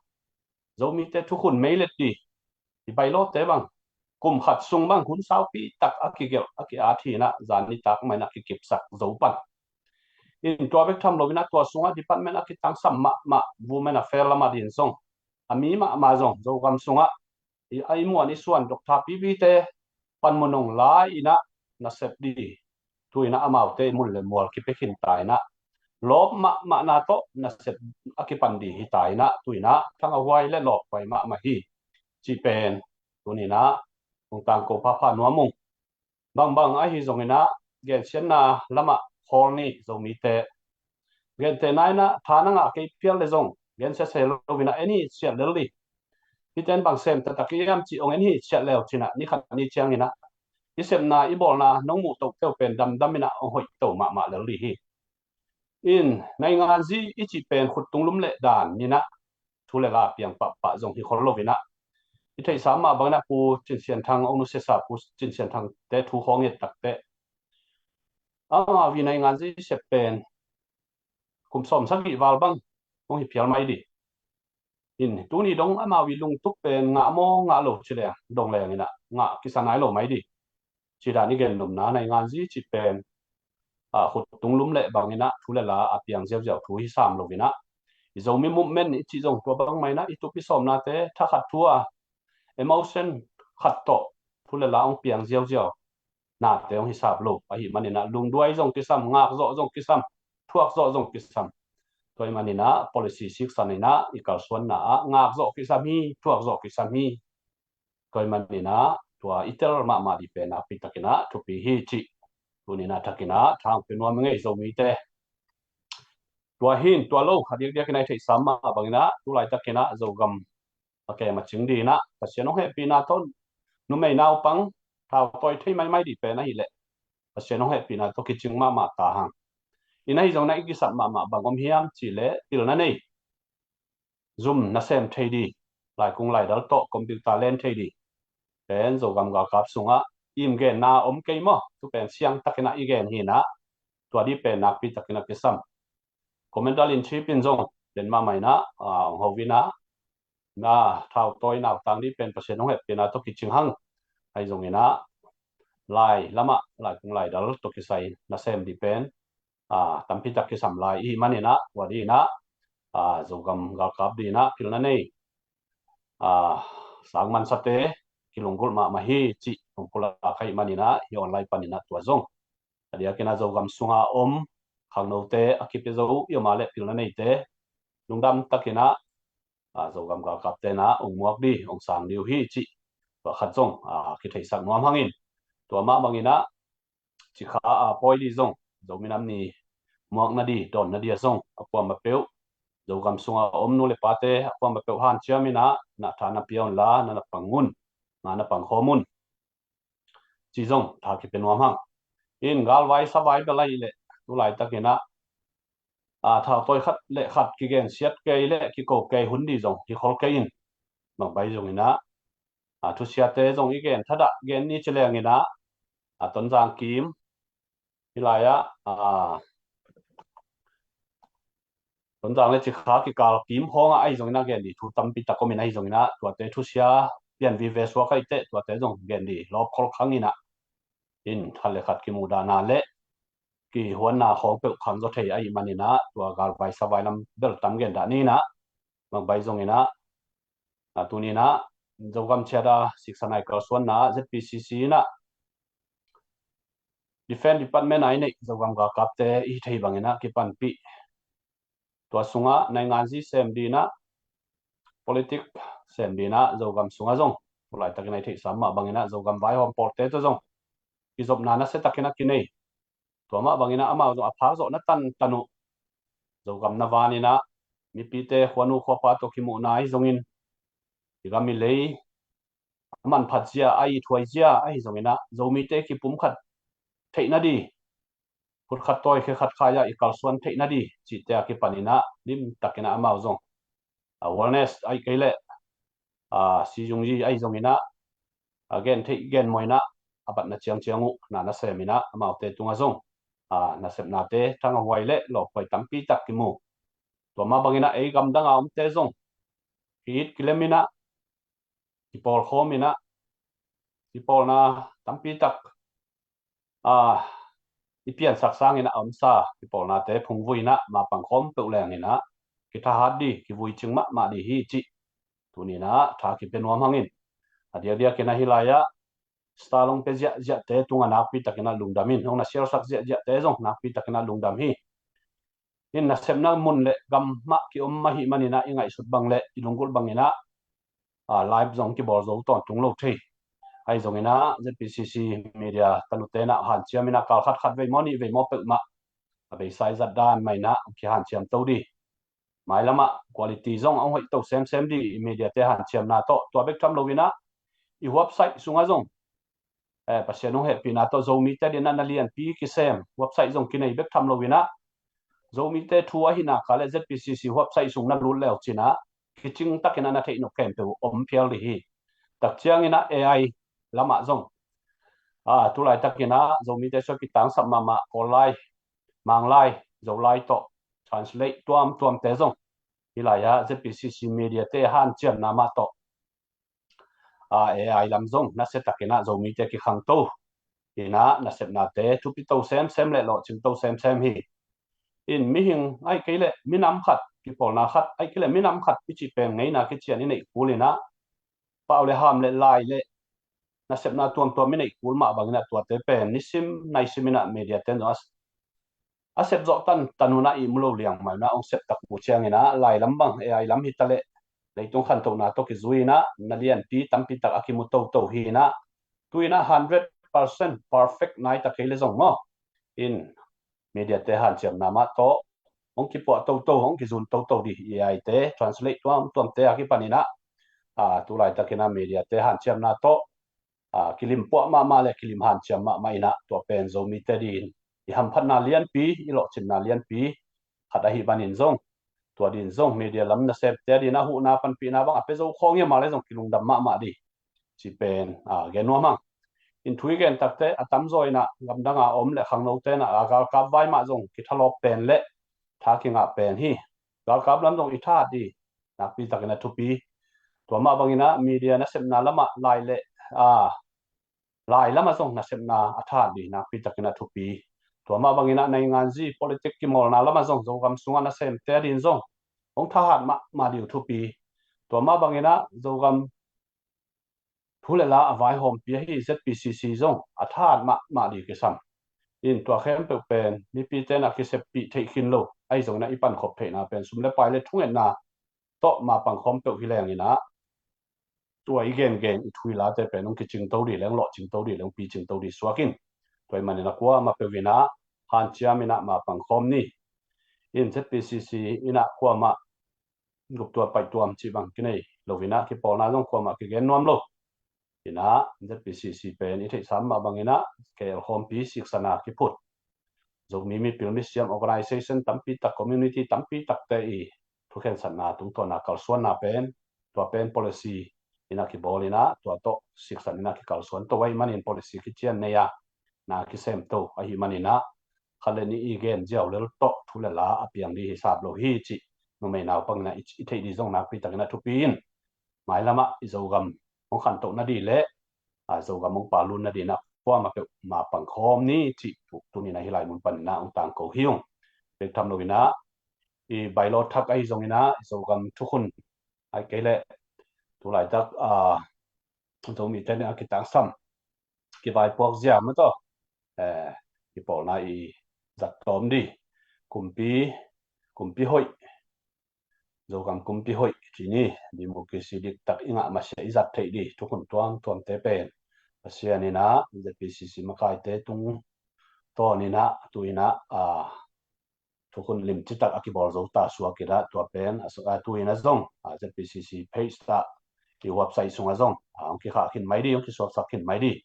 Zomite thukhun meilet ding i bailawte bang kum khat sung bang hun saupi tak a kigelh a ki-at hi in ah zan nitak mah in ah kikipsak zo pan in tua bek tham lo in ah tua sungah department a kitangsam mahmah Women Affairs lam a ding zong a mi mahmah zong Zogam sungah i a i muan i suan Doctor P B te panmun hong la in ah nasep ding tu in ah amaute i mun le mual kipia khin ta in ah lawp mahmahna tawh nasep a kipan ding hi ta in ah tu in ah thangahhuai le lawphuai mahmah hi. Cih pen tuni in ah hong tangko phapha nuam ung. Bangbang ahi zongin ah gensiatna lamah khawl ni Zomite. Gentehna in ah tha na ngah kei phial le zong gensia se lo in ah en hi siat lel dih. Miten bang sem taktak i hiam cih ong en hi. Ciah leu cinah ni khat ni cianginah i sepna i bawlna nong muh tohteu pen damdaminah ong hoih to mahmah lel dih hi. In nainganzi i cih pen khuttung lum leh dan ninah thu le la piang pahpah zong hi khol loinah i theihsa mah banginah Pu Cin Sian Thang ong nusiasa Pu Cin Sian Thang te thu khawng et takte amau i nainganzi sep pen kum sawm sagih val bang hong hi phial mai dih. In tuni dong amau i lungtup pen ngah maw ngah lo ci leng dong lenginah ngah kisa nai lo mai dih. Ci dan i gen nopna nainganzi ci pen a khuttung lum leh banginah thu le la a piang ziauziau thu hi sam loinah i Zomi movement i cih zong tua bang mainah i tup i sawmnate thakhat thu a emotion khat tawh thu le la hong piang ziauziau nate hong hi sap lo ahih maninah lungduai zong kisam, ngakzawh zong kisam, thuakzawh zong kisam. Tua ahih maninah policy siksan inah i kalsuanna ah ngakzawh kisam hi, thuakzawh kisam hi. Tua ahih maninah tua i tel mahmah dih pen nakpi takinah thupi hi cih tuninah thakinah thang pe nuam i ngei Zomite. Tua hin tua lo a diakdiakinah i theihsa mah banginah tu laitakinah Zogam a kem a cing dinah Pasian hong hehpihna tawh numei naupang thautawi thei maimai dih pen ahileh Pasian hong hehpihna tawh kicing mahmah ta hang. Inah hi zonginah i kisap mahmah bang om hiam cihleh pilna nei zum nasem thei dih, laikung laidal tawh computer len thei dih pen Zogam galkap sungah i im genna om kei maw? Tu pen siangtakinah i gen hinah tua dih pen nakpi takinah kisam. Commander in Chief in zong den mahmah inah ong ho inah na thautawi nautang dih pen Pasian hong hehpihna tawh kicing hang. Ahi zonginah lai lamah laikung laidal tawh kisai nasem dih pen tampitak kisam lai i hih maninah tua dinah Zogam galkap dinah pilna nei sangmansate kilunggulh mahmah hi cih lungpulak ahih maninah hi online paninah tua zong a diakinah Zogam sunga om khangnote a kipia zo uh i om a leh pilna neite lungdam takinah Zogam galkap tenah ong muak dih ong sang dih uh hi cih tua khat zong kitheisak nuam hangin tua mah banginah cikha a pawi dih zong Zomi Nam Ni muak nadih dawn nadih a zong a kuama peuh Zogam sunga om nu le pate a kuama peuh hanciam inah na tha na pia unla na na pang un, na na pang khawm un. Ci zong tha kipia nuam hang. In galvai savai bel ahileh tu laitakinah a thautawi khat le khat kigensiat kei le kiko kei hun dih zong hi khol kei in bangbai zonginah a thusiate zong i gen thadah gen ni ci lenginah a Tonzang kim hi lai-ah a Tonzang le Cikha kikal kim hawngah ahi zonginah gen dih thu tampi tak om in ahi zonginah tuate thusia pian vive suak ahih teh tuate zong gen dih lawp khol khanginah in khat le khat kimuhdahna le kihuanna khawng peuh khang zaw thei ahih maninah tua galvai savai lam bel tam gen dah ninah bangbai zonginah a tuninah Zogam ciat a siksa nai kalsuanna ZPCC inah Defense Department a i neih Zogam galkapte i hi thei banginah kipanpih tua sungah nainganzi sem dinah politik sem dinah Zogam sungah zong tu laitakin a i theihsa mah banginah Zogam vaihawm pawlte tawh zong kizopna nasia takinah kinei. Tua mah banginah amau zong a phak zawh na tantan uh Zogam na vaninah mipite khuanu khuapa tawh kimuhna ahi zongin i gam i lei a manphat zia a ithuai zia ahi zonginah Zomite kipumkhat theih nadih, khutkhat tawi khekhat khai-ah i kalsuan theih nadih cihte a kipaninah limtakinah amau zong a awareness ahi kei leh a sizungyi ahi zonginah a gen theih gen mawinah a batna ciangciang uh na naseminah amaute tungah zong a nasepnate thangahhuai le lawphuai tampi tak kimu. Tua mah banginah ei gamdang a omte zong ki-it kileminah kipawlkhawminah kipawlna tampi tak a i piansak sangin a omsa kipawlnate phungvuinah mapang khawm peuh lenginah kithahat dih, kivui cing mahmah dih hi cih tuninah tha kipia nuam hangin a diakdiakin ahi lai-ah star long pia ziahziahte tungah nakpi takinah lungdam in, hong na sialsak ziahziahte zong nakpi takinah lungdam hi. In nasepna mun le gam mah kiom ahih maninah i ngaihsut bang le i lunggulh banginah a live zong kibawl zo tawntung lo thei. Ahi zonginah ZPCC media tanutenah hanciaminah kalkhat khat vei maw nih vei maw peuhmah a beisa i zat dan mainah kihanciam to dih. Mailamah quality zong a hong hoih to semsem dih, i media te hanciamna tawh. Tua bek tham loinah i website sungah zong, eh, Pasian hong hehpihna tawh Zomite dinah na lianpi kisem website zong kinei bek tham loinah Zomite thu ahi nak leh Z P C C website sung na lut leu cinah kicing takinah na theih nop khempeuh om phial dih hi. Tak cianginah A I lamah zong, a, tulai takinah Zomite sua kitangsap mahmah Kawl lai, Mang lai, Zo lai tawh translate tuamtuamte zong hih lai-ah Z P C C media te hanciamna mah tawh, a, A I lam zong nasia takinah Zomite kikhangto inah nasepnate thupito semsem le lawhcingto semsem hi. In mihing ahi kei leh minam khat, kipawlna khat ahi kei leh minam khat i cih pen ngeina kician i neih kul inah pau le ham le lai le nasepna tuamtuam i neih kul mah banginah tuate pen nisim naisim inah media ten zong a, a sep zawh tan tanunah i mu lo liang mah inah hong sep tak uh cianginah lai lam bang A I lam hi ta leh leitung khantohna tawh kizui inah na lianpi tampi tak a kimu toto hi inah tu inah hundred percent perfect nai ta kei le zong maw, in media te hanciamna mah tawh hong kipuah toto, hong kizun toto dih, A I te translate tuamtuamte a kipan inah, a, tulai takinah media te hanciamna tawh, a, kilim puah mahmah le kilim hanciam mahmah inah tua pen Zomite din i hamphatna lianpi, i lawhcinna lianpi khat ahi manin zong, tua din zong media lam nasemte dinah huhna panpihna bang a pia zo khawng hiam a le zong kilungdam mahmah dih cih pen, a, gen nuam hang. In thu i gen takte a tamzaw inah gamdanga om le khangnote inah a galkap vai mah zong kithalawp pen le tha kingah pen hi. Galkap lam zong i thahat dih nakpi takinah thupi. Tua mah banginah media nasepna lamah lai le, a, lai lamah zong nasepna a thahat dih nakpi takinah thupi. Tua mah banginah nainganzi politik kimawlna lamah zong Zogam sungah nasemte a din zong hong thahat mahmah dih uh thupi. Tua mah banginah Zogam thu le la a vaihawmpi ahi Z P C C zong a thahat mahmah dih kisam. In tua khempeuh pen mipite inah kiseppih theih khin lo ahi zonginah i pankhop theihna pen sum le pai le thungetna tawh mapang khawm peuh hi lenginah tua i gengen i thu i late pen hong kicingto dih leng, lawhcingto dih leng, picingto dih suak in. Tua i maninah kuamah peuh inah hanciam inah mapang khawm ni. In Z P C C inah kuamah guptuam paihtuam cih bang kinei loinah kipawlna zong kuamah kigen nuam lo. Inah Z P C C pen i theihsa mah banginah K L khawmpi siksana kiphut, Zomi mipil misiam organization tampi tak, community tampi takte i thukhensatna tungtawna kalsuanna pen, tua pen policy inah kibawl inah tua tawh siksan inah kikalsuan to ahi manin policy kician nei a na kisemto ahi maninah khat le nih i gen ziau lel tawh thu le la a piang dih hi sap lo hi cih numei naupang inah i, i theih dih zong nakpi takinah thupi in. Mailamah i Zogam hong khantoh nadih le, a, Zogam hong palun nadih inah kuamah peuh mapang khawm ni cih tu, tuninah hih lai mun paninah hong tangko hi ung. Bek tham loinah i bailo thak ahi zonginah i Zogam thukhun ahi kei leh tulaitak, a, Zomite inah kitangsam kivaipuak zia mah tawh, eh, kipawlna i zat tawm dih. Kumpi, kumpi hoih, Zogam kumpi hoih cih ni, democracy diktak i ngah masiah i zat theih dih thukhun tuamtuamte pen Pasian inah Z P C C makaite tungtawn inah tu inah, a, thukhun limcitak a kibawl zo ta suak inah tua pen a, a tu inah zong, a, Z P C C page tah i website sungah zong, a, hong kikhah khin mai dih, hong kisuaksak khin mai dih.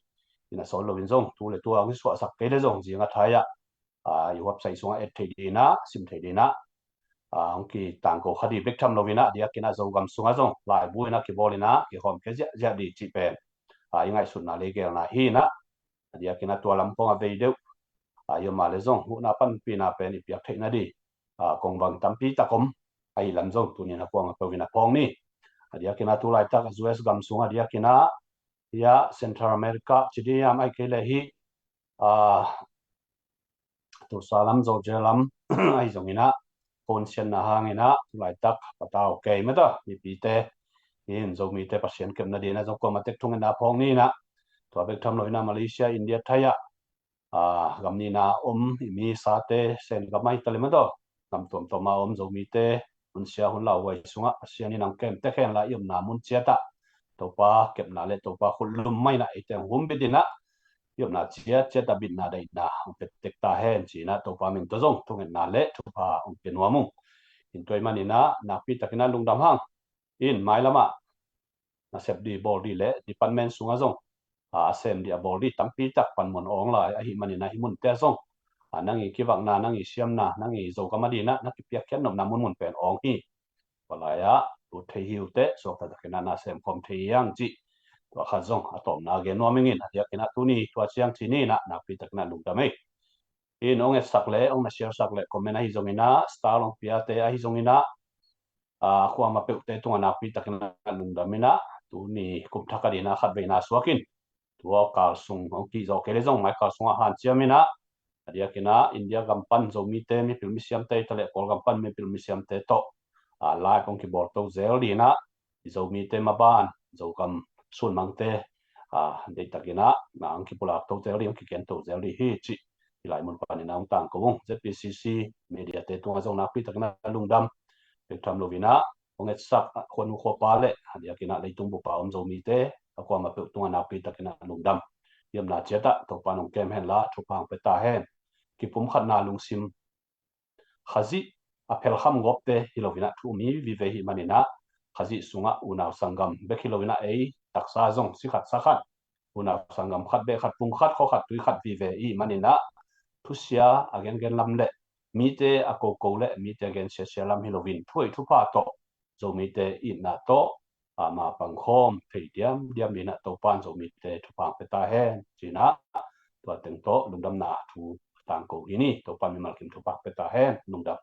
Inah sawl loin zong tu le tu a hong kisuahsak kei le zong zing a thai-ah, a, i website sungah et thei dih inah, sim thei dih inah, a, hong kitangko kha dih bek tham loinah diakinah Zogam sungah zong laibu inah kibawl inah kikhawm khe ziahziah dih cih pen, a, i ngaihsutna le i gelna hi inah. A diakinah tua lam kong a vei deuh, a, i om a le zong huhna panpihna pen i piak theih nadih, a, kongvang tampi tak om ahi lam zong tuninah kuamah peuh inah phawng ni. A diakinah tulaitak U S gam sung a diakinah hia Central America ci dih hiam ahi kei leh hih, a, Tulsa lam, Georgia lam ahi zonginah phone sianna hanginah tulaitak patau kei mata mipite in Zomite Pasian kepna dinah zong kuamah tek thungetna phawng ni inah. Tua bek tham loinah Malaysia, India, Thai-ah, a, gam nihna om i mi sate Sen gam ahi ta le mata gam tuamtuam a om Zomite hun sia hun lauhuai sungah Pasian in hong kem tek hen la i omna mun ciatah Topa kepna le Topa khut lum mah inah eite hong humbit inah i omna ciatciat a bitna daihna hong pia tek ta hen ci inah Topa min tawh zong thungetna le thupha hong pia nuam ung. In tua ahih manin ah nakpi takin ah lungdam hang. In mailam ah nasep dih bawl dih le department sungah zong a sem dih a bawl dih tampi tak panmun awng lai ahih manin ah hih munte ah zong nang i kivakna, nang i siamna, nang i Zogam a dih in ah na kipiakkhiat nopna munmun pen awng hi. Tua lai ah lut thei hi uh teh suakta takin ah na sem khawm thei hi hang cih tua khat zong a tawpna gen nuam ing in. A diakin ah tuni tua ciang ci ni in ah nakpi takin ah lungdam ei. In hong etsak le hong na share sak le comment ahi zongin ah star hong piate ahi zongin ah a kuama peuhte tungah nakpi takin ah lungdam in ah tuni kum thak a dih in ah khat veina suak in tua kal sung hong kihzawh kei le zong mai kal sungah hanciam in ah a diakin ah India gam pan Zomite mipil misiamte hi ta leh Kawlgam pan mipil misiamte tawh a live hong kibawl to zel dih in ah i Zomite maban Zogam sunmangte a deihtakin ah na hong kipulak to zel dih, hong kigen to zel dih hi cih hih lai mun panin ah hong tangko ung. ZPCC mediate tungah zong nakpi takin ah lungdam. Bek tham loin ah hong etsak khuanu khuapa le a diakin ah leitung bup a om Zomite a kuama peuh tungah nakpi takin ah lungdam. Hiamna ciat ah Topa in hong kem hen la thupha hong pia ta hen. Kipumkhatna lungsim Khazih a phelkham gawpte hi loin ah thu um hi vive ahih manin ah Khazih sungah unau sanggam bek hi loin ah ei taksa zong si khat sa khat, unau sanggam khat beh khat, pung khat, khua khat, tui khat vive ahih manin ah thusia a gengen lam le mite a koko le mite a gensiasia lam hi loin thu hoih thupha tawh Zomite itna tawh ama pangkhawm thei diamdiam dih in ah Topa in Zomite thupha hong pia ta hen ci in ah tua teng tawh lungdamna thu tangko hi ni. Topa in mimal kim thupha hong pia ta hen. Lungdam.